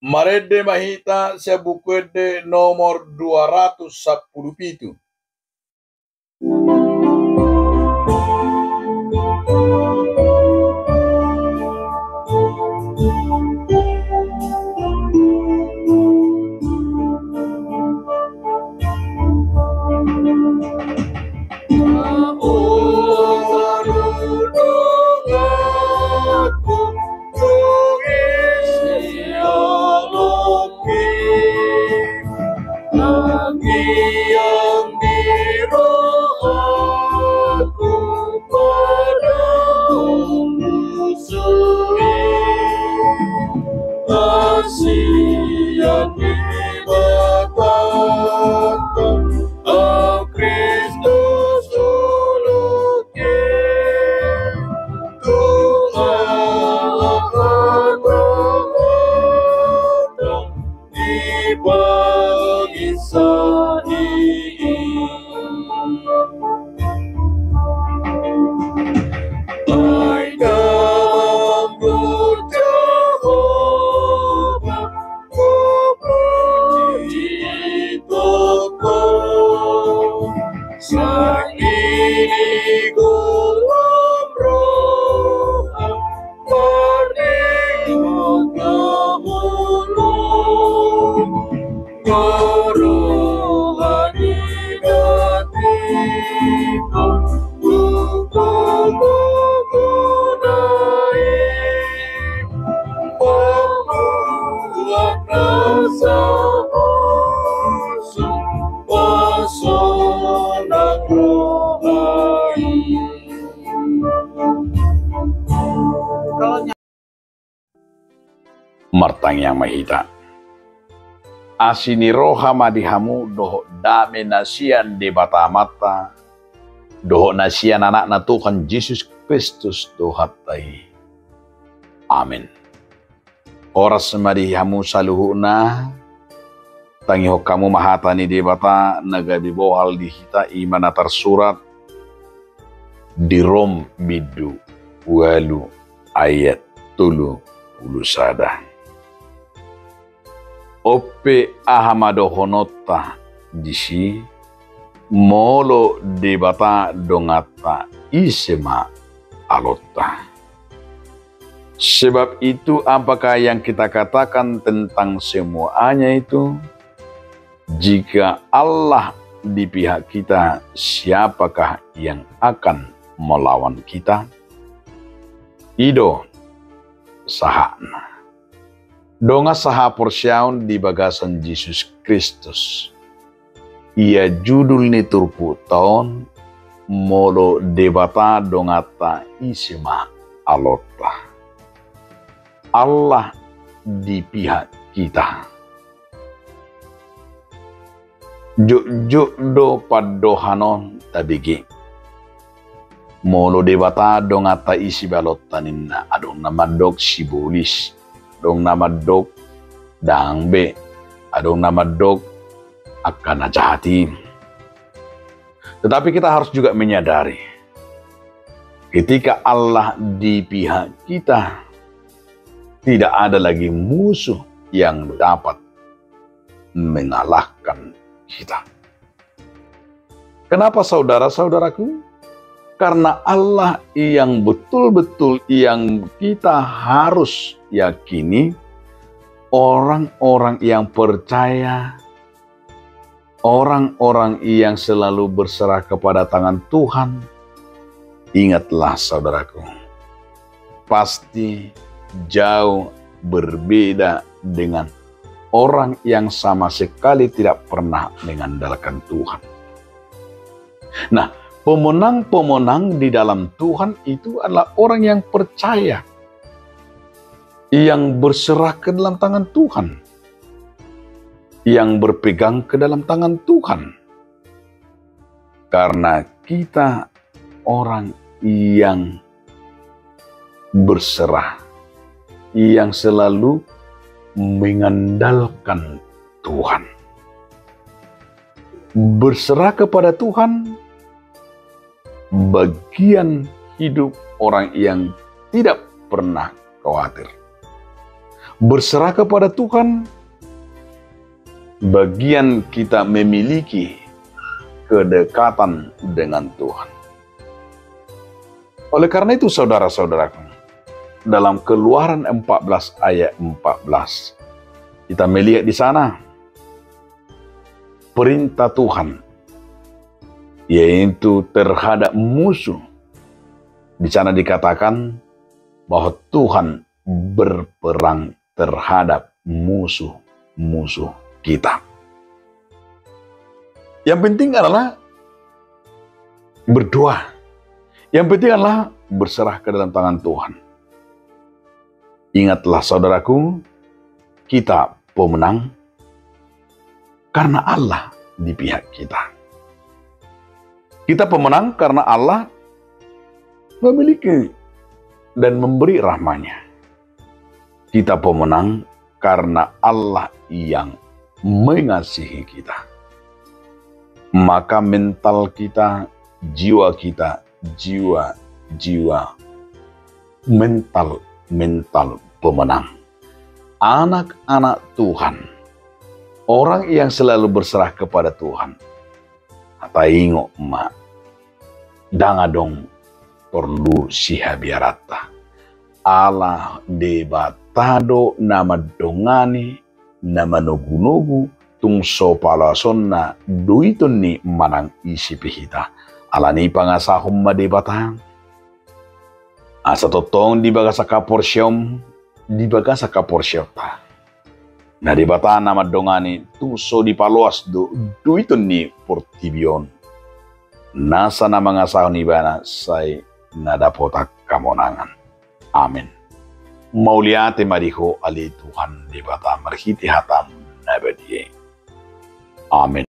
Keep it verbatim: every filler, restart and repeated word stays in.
Marende ma hita sian Buku Ende nomor dua ratus sampulu pitu. Kasian Debata, o Kristus, uluki, tu ala di bangsa i. Ai Tuhan Jahowa, hupuji Ho, sai di golam roha, marninggot ngolu. Roha ni Debata, hupuji Ho, pambuat na sahunsung, pasonang roha i. Martangiang ma hita. Asi ni roha ma di hamu dohot dame na sian Debata Amanta, dohot na sian Anakna Tuhan Jesus Kristus Tuhanta i. Amen. Horas ma di hamu saluhutna. Tangihon hamu ma hata ni Debata na gabe bohal di hita, i ma na tarsurat di Rom bindu ualu ayat tolu pulu sada. On pe aha ma dohononta disi, molo Debata donganta, ise ma alonta? Sebab itu, apakah yang kita katakan tentang semuanya itu? Jika Allah di pihak kita, siapakah yang akan melawan kita? I do sahatna. Dongan sahaporseaon di bagasan Jesus Kristus. Ia judul ni turpukta on, molo Debata donganta, ise ma alonta? Allah di pihak kita. Jotjot do pandohan on tabege. Molo Debata donganta, ise ma alonta ninna, adong na mandok sibolis, adong na mandok ndang be, adong na mandok angka na jahat i. Tetapi kita harus juga menyadari, ketika Allah di pihak kita, tidak ada lagi musuh yang dapat mengalahkan kita. Kenapa, saudara-saudaraku? Karena Allah yang betul-betul yang kita harus yakini, orang-orang yang percaya, orang-orang yang selalu berserah kepada tangan Tuhan. Ingatlah, saudaraku, pasti jauh berbeda dengan orang yang sama sekali tidak pernah mengandalkan Tuhan. Nah, pemenang-pemenang di dalam Tuhan itu adalah orang yang percaya, yang berserah ke dalam tangan Tuhan, yang berpegang ke dalam tangan Tuhan. Karena kita orang yang berserah, yang selalu mengandalkan Tuhan. Berserah kepada Tuhan, bagian hidup orang yang tidak pernah khawatir. Berserah kepada Tuhan, bagian kita memiliki kedekatan dengan Tuhan. Oleh karena itu, saudara-saudaraku, dalam Keluaran empat belas ayat empat belas, kita melihat di sana perintah Tuhan, yaitu terhadap musuh. Di sana dikatakan bahwa Tuhan berperang terhadap musuh-musuh kita. Yang penting adalah berdoa. Yang penting adalah berserah ke dalam tangan Tuhan. Ingatlah, saudaraku, kita pemenang karena Allah di pihak kita. Kita pemenang karena Allah memiliki dan memberi rahmanya. Kita pemenang karena Allah yang mengasihi kita. Maka mental kita, jiwa kita, jiwa, jiwa, mental, mental pemenang. Anak-anak Tuhan, orang yang selalu berserah kepada Tuhan, taingot ma, ndang adong porlu sihabiaranta. Ala Debata do na mandongani, na manogunogu, tung so paloasonna do itonni manang ise pe hita. Alani i pangasahon ma Debata, asa tongtong di bagasan haporseaon, di bagasan haporseaonta. Na Debata na mandongani, tung so dipaloas do, do itonni portibi on. Nasa na mangasahon ibana sai na dapotan hamonangan. Amen. Mauliate ma di Ho ale Tuhan Debata marhite hataM na badia i. Amen.